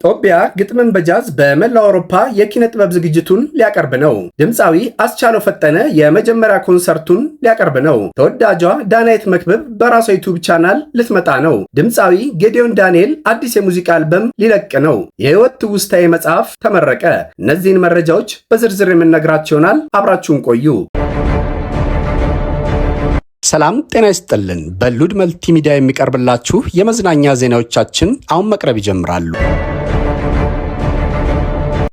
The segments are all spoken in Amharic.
ጦቢያ ግጥምን በጃዝ በመላው አውሮፓ የኪነ ጥበብ ዝግጅቱን ሊያቀርብ ነው። ድምፃዊ አስቻለው ፈጠነ የመጀመሪያ ኮንሰርቱን ሊያቀርብ ነው። ተወዳጇ ዳናይት መክብብ በራሷ ዩቲዩብ ቻናል ልትመጣ ነው። ድምፃዊ ጌዲዮን ዳንኤል አዲስ የሙዚቃ አልበም ሊለቅ ነው። የህይወት ትውስታዬ መጽሐፍ ተመረቀ። እነዚህን መረጃዎች በዝርዝር የምነግራችሁ ይሆናል። አብራችሁን ቆዩ። ሰላም ጤና ይስጥልን። በሉድ መልቲሚዲያ የሚቀርብላችሁ የመዝናኛ ዜናዎቻችን አሁን መቅረብ ይጀምራሉ።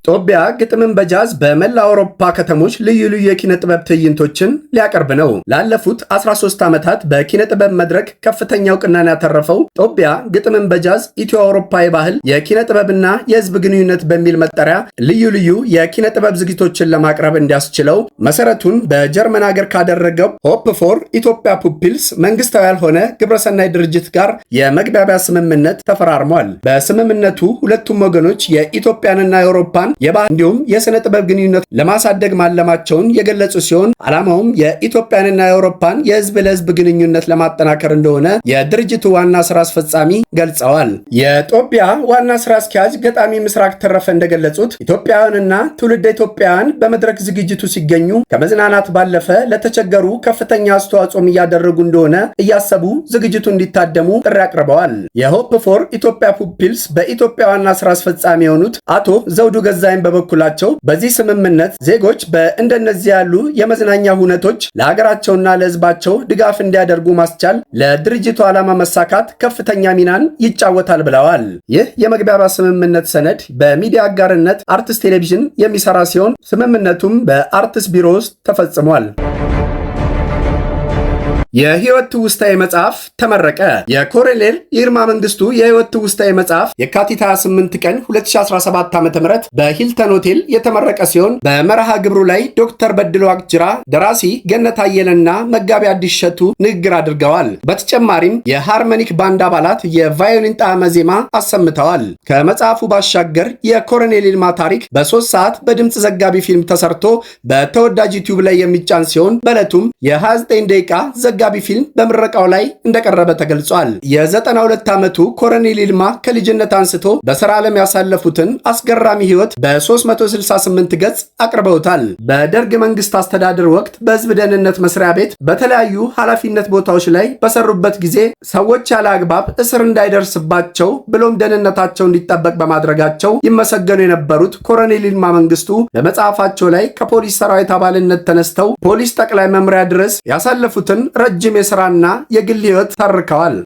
ጦቢያ ግጥምን በጃዝ በመላ አውሮፓ ከተሞች ልዩ ልዩ የኪነ ጥበብ ትዕይንቶችን ሊያቀርብ ነው። ላለፉት 13 ዓመታት በኪነ ጥበብ መድረክ ከፍተኛ እውቅናን ያተረፈው ጦቢያ ግጥምን በጃዝ ኢትዮ አውሮፓ የባህል፣ የኪነ ጥበብና የሕዝብ ግንኙነት በሚል መጠሪያ ልዩ ልዩ የኪነ ጥበብ ዝግጅቶችን ለማቅረብ እንዲያስችለው መሰረቱን በጀርመን ሀገር ካደረገው Hope for Ethiopia Peoples መንግስታዊ ያልሆነ ግብረሰናይ ድርጅት ጋር የመግባቢያ ስምምነት ተፈራርሟል። በስምምነቱ ሁለቱም ወገኖች የኢትዮጵያንና የአውሮፓን የባህል እንዲሁም የሥነ ጥበብ ግንኙነት ለማሳደግ ማለማቸውን የገለጹ ሲሆን፣ ዓላማውም የኢትዮጵያንና የአውሮፓን የህዝብ ለህዝብ ግንኙነት ለማጠናከር እንደሆነ የድርጅቱ ዋና ስራ አስፈጻሚ ገልጸዋል። የጦቢያ ዋና ስራ አስኪያጅ ገጣሚ ምስራቅ ተረፈ እንደገለጹት፣ ኢትዮጵያውያንና ትውልደ ኢትዮጵያውያን በመድረክ ዝግጅቱ ሲገኙ ከመዝናናት ባለፈ ለተቸገሩ ከፍተኛ አስተዋጽኦም እያደረጉ እንደሆነ እያሰቡ ዝግጅቱ እንዲታደሙ ጥሪ አቅርበዋል። የ Hope for Ethiopia Peoples በኢትዮጵያ ዋና ስራ አስፈጻሚ የሆኑት አቶ ዘውዱ ገዛይን በበኩላቸው፣ በዚህ ስምምነት ዜጎች በእንደነዚህ ያሉ የመዝናኛ ሁነቶች ለሀገራቸውና ለሕዝባቸው ድጋፍ እንዲያደርጉ ማስቻል ለድርጅቱ ዓላማ መሳካት ከፍተኛ ሚናን ይጫወታል ብለዋል። ይህ የመግባቢያ ስምምነት ሰነድ በሚዲያ አጋርነት አርትስ ቴሌቪዥን የሚሰራ ሲሆን፣ ስምምነቱም በአርትስ ቢሮ ውስጥ ተፈጽሟል። የህይወት ትውስታዬ መጽሐፍ ተመረቀ። የኮሎኔል ይልማ መንግስቱ የህይወት ትውስታዬ መጽሐፍ የካቲት 28 ቀን 2017 ዓ.ም በሂልተን ሆቴል የተመረቀ ሲሆን፣ በመርሃ ግብሩ ላይ ዶክተር በድሉ ዋቅጅራ፣ ደራሲ ገነት አየለና መጋቢ አዲስ እሸቱ ንግግር አድርገዋል። በተጨማሪም የሃርመኒክ ባንድ አባላት የቫዮሊን ጣዕመ ዜማ አሰምተዋል። ከመጽሐፉ ባሻገር የኮሎኔል ይልማ ታሪክ በ3 ሰዓት በድምፅ ዘጋቢ ፊልም ተሰርቶ በተወዳጅ ዩቲዩብ ላይ የሚጫን ሲሆን፣ በዕለቱም የ29 ደቂቃ ዘጋቢ ፊልም በምረቃው ላይ እንደቀረበ ተገልጿል። የ92 ዓመቱ ኮሎኔል ይልማ ከልጅነት አንስቶ በሥራ ዓለም ያሳለፉትን አስገራሚ ሕይወት በ368 ገጽ አቅርበውታል። በደርግ መንግስት አስተዳደር ወቅት በሕዝብ ደህንነት መስሪያ ቤት በተለያዩ ኃላፊነት ቦታዎች ላይ በሰሩበት ጊዜ ሰዎች ያለ አግባብ እስር እንዳይደርስባቸው ብሎም ደህንነታቸው እንዲጠበቅ በማድረጋቸው ይመሰገኑ የነበሩት ኮሎኔል ይልማ መንግስቱ በመጽሐፋቸው ላይ ከፖሊስ ሰራዊት አባልነት ተነስተው ፖሊስ ጠቅላይ መምሪያ ድረስ ያሳለፉትን ረጅም የሥራና የግል ሕይወት ተርከዋል።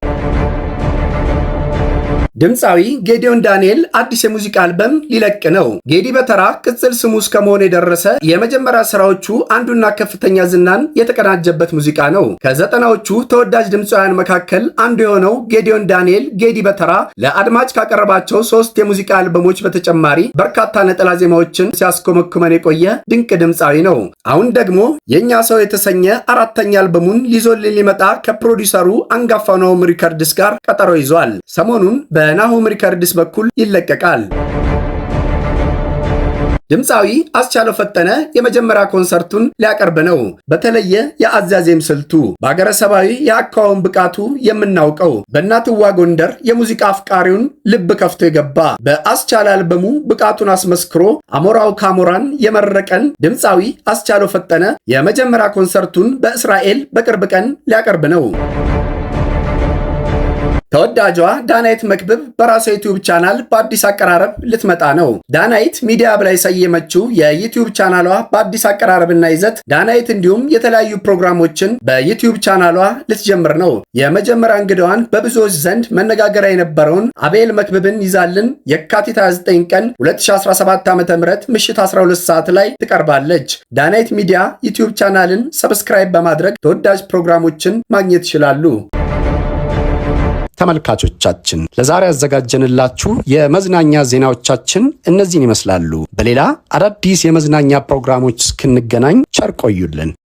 ድምፃዊ ጌዲዮን ዳንኤል አዲስ የሙዚቃ አልበም ሊለቅ ነው። ጌዲ በተራ ቅጽል ስሙ እስከ መሆን የደረሰ የመጀመሪያ ስራዎቹ አንዱና ከፍተኛ ዝናን የተቀዳጀበት ሙዚቃ ነው። ከ90ዎቹ ተወዳጅ ድምፃውያን መካከል አንዱ የሆነው ጌዲዮን ዳንኤል፣ ጌዲ በተራ፣ ለአድማጭ ካቀረባቸው ሶስት የሙዚቃ አልበሞች በተጨማሪ በርካታ ነጠላ ዜማዎችን ሲያስኮመኩመን የቆየ ድንቅ ድምፃዊ ነው። አሁን ደግሞ የእኛ ሰው የተሰኘ አራተኛ አልበሙን ይዞልን ሊመጣ ከፕሮዲሰሩ አንጋፋው ናሆም ሪከርድስ ጋር ቀጠሮ ይዟል። ሰሞኑን በናሆም ሪከርድስ በኩል ይለቀቃል። ድምፃዊ አስቻለው ፈጠነ የመጀመሪያ ኮንሰርቱን ሊያቀርብ ነው። በተለየ የአዛዜም ስልቱ፣ በሀገረሰባዊ የአኳኋን ብቃቱ የምናውቀው፣ በእናትዋ ጎንደር የሙዚቃ አፍቃሪውን ልብ ከፍቶ የገባ፣ በአስቻለ አልበሙ ብቃቱን አስመስክሮ አሞራው ካሞራን የመረቀን ድምፃዊ አስቻለው ፈጠነ የመጀመሪያ ኮንሰርቱን በእስራኤል በቅርብ ቀን ሊያቀርብ ነው። ተወዳጇ ዳናይት መክብብ በራሷ ዩቲዩብ ቻናል በአዲስ አቀራረብ ልትመጣ ነው። ዳናይት ሚዲያ ብላ የሰየመችው የዩቲዩብ ቻናሏ በአዲስ አቀራረብና ይዘት ዳናይት እንዲሁም የተለያዩ ፕሮግራሞችን በዩቲዩብ ቻናሏ ልትጀምር ነው። የመጀመሪያ እንግዳዋን በብዙዎች ዘንድ መነጋገሪያ የነበረውን አቤል መክብብን ይዛልን የካቲት 29 ቀን 2017 ዓ.ም ምሽት 12 ሰዓት ላይ ትቀርባለች። ዳናይት ሚዲያ ዩቲዩብ ቻናልን subscribe በማድረግ ተወዳጅ ፕሮግራሞችን ማግኘት ይችላሉ። ተመልካቾቻችን፣ ለዛሬ ያዘጋጀንላችሁ የመዝናኛ ዜናዎቻችን እነዚህን ይመስላሉ። በሌላ አዳዲስ የመዝናኛ ፕሮግራሞች እስክንገናኝ ቸር ቆዩልን።